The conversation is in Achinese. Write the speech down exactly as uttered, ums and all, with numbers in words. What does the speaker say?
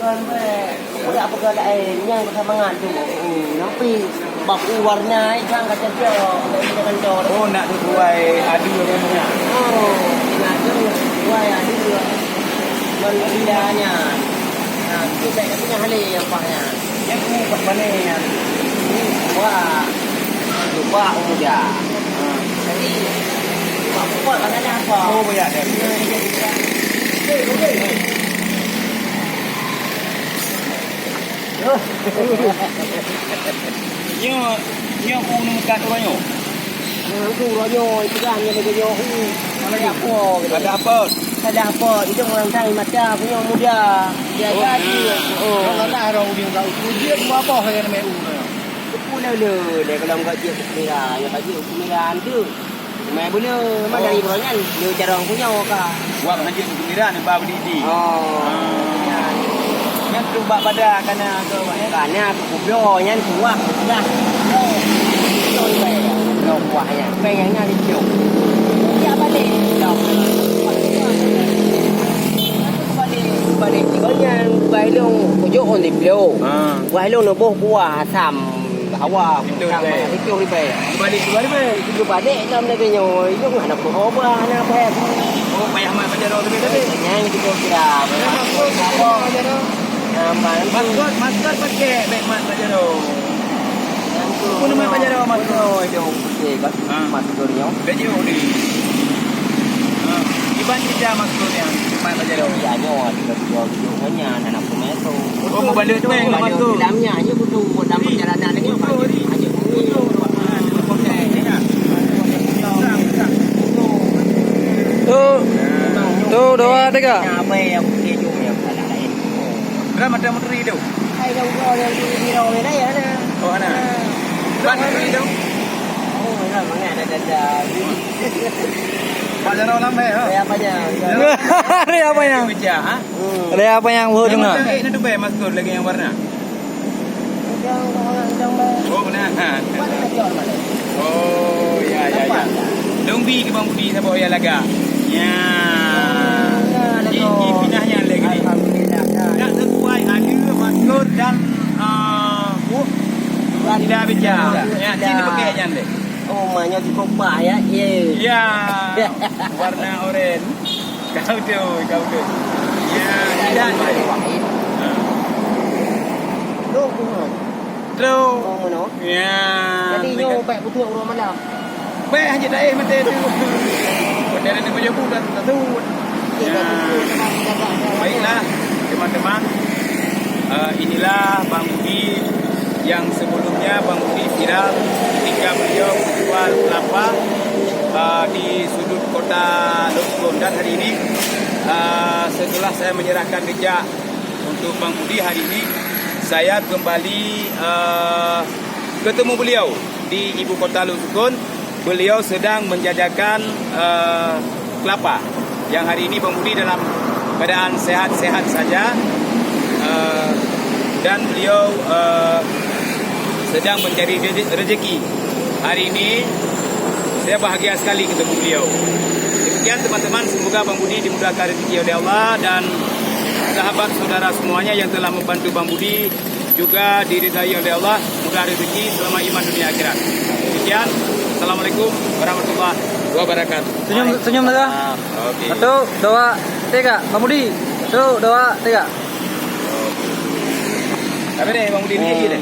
Kon weh, peugah-peugah laén nyang beuseumangat tu. Hmm, tapi bak warna itam ka cocok, laén jangan cor. Oh, nak sesuai adu dengan minyak. Oh, nak tu sesuai adu. Kon beda nyan. Nah, tu saya punya halé apa nyan. Nyan ku bak mana nyan? Wah, cuba muda. Ha. Jadi, bak kuat bak ada apa? Oh, banyak dah. Nah, dia bisa. Nyoe, nyoe ku neumeukat uroe nyoe. Nah, tu uroe nyoe, itu kan, dia lagi nyoe. Ada apa? Ada apa? Ada apa? Itu orang kai mata, aku nyoe muda. Dia Oh, jadi. Nah. Oh. Kalau tak, orang udah tahu. Ujian buat apa saya nama u? Aku le le, le kalau enggak dia kira, ya kaji aku mira tu. Mai bula, mai dari Oh. Bawah nyan, dia cara orang punya ka. Wak hajat keumiran ba berdiri. Oh. Ah. Nyan tu bak pada kana ke wak ya? Kana aku kubloe nyan kuah dah. Kuah nyan, kuah nyan. Mai yang nyan dia. Dia balik. Balik, balik. Kau nyan, kuah ilong, kujok on di bloe. Ah. Kuah ilong neuboh kuah asam. Hawa, Betul, bukan betul. Itu ribet. Balik dua ribet. Itu balik dalam negeri nyoe. Itu nak nak berubah, nak apa? Oh, payah mat pajero lebih tadi. Yang itu kira. Apa? Masker, masker pakai baik mat pajero. Pun mat pajero masker. Oh, itu okey kan. Ha. Masker nyoe. Gaji okey. Ha. Iban kita masker yang mat pajero. Ya, nyoe. Dua video nyan anak pemain tu. Oh, membalut tu yang lepas tu. Dalamnya aja betul buat dalam perjalanan ni. Betul, Ri. Aja betul. Betul. Tu, tu dua tiga. Apa yang dia jom yang tak lain. Berapa mata menteri tu? Hai dah udah yang di biro ni dah ya. Oh, ana. Berapa menteri tu? Oh, dah mana ada dada. Pak Jarau lambai ha. Apa nya? Hari apa yang? Pecah ha. Hmm. Ada apa yang buat dengar? Memang tak, eh, nak dubai masker lagi yang warna. Yang orang yang Oh, benar. Mana nak jual mana? Oh, ya, ya, ya. Dong bi ke Bang Budi saboh ya laga. Ya. Ya, Ji, laga. Ji pinah yang lagi ni. Alhamdulillah. Dah. Tak sesuai ada masker dan uh, oh, tidak bicara. Ya, sini pakai yang deh. Oh, maknya cukup bah ya. Ye. Ya. Warna orange. Kau tu, kau tu. Ya, tidak. Ha. Terus. Oh, mana? Ya. Jadi nyoe baik betul orang malam. Baik hanya taih mata tu. Bendera ni baju pun dah satu. Ya. Baiklah, teman-teman. Uh, inilah Bang Budi yang sebelumnya Bang Budi viral ketika beliau menjual kelapa uh, di sudut kota Lhoksukon. Dan hari ini uh, setelah saya menyerahkan rejak untuk Bang Budi hari ini, saya kembali uh, ketemu beliau di ibu kota Lhoksukon. Beliau sedang menjajakan uh, kelapa yang hari ini Bang Budi dalam keadaan sehat-sehat saja uh, dan beliau uh, sedang mencari rezeki. Hari ini saya bahagia sekali ketemu beliau. Demikian teman-teman, semoga Bang Budi dimudahkan rezeki oleh Allah dan sahabat saudara semuanya yang telah membantu Bang Budi juga diridai oleh Allah, mudah rezeki, selamat iman dunia akhirat. Demikian, Assalamualaikum warahmatullahi wabarakatuh. Senyum, senyum saja. Okey. Satu, dua, tiga. Bang Budi. Satu, dua, tiga. Tapi deh, Bang Budi ni je deh.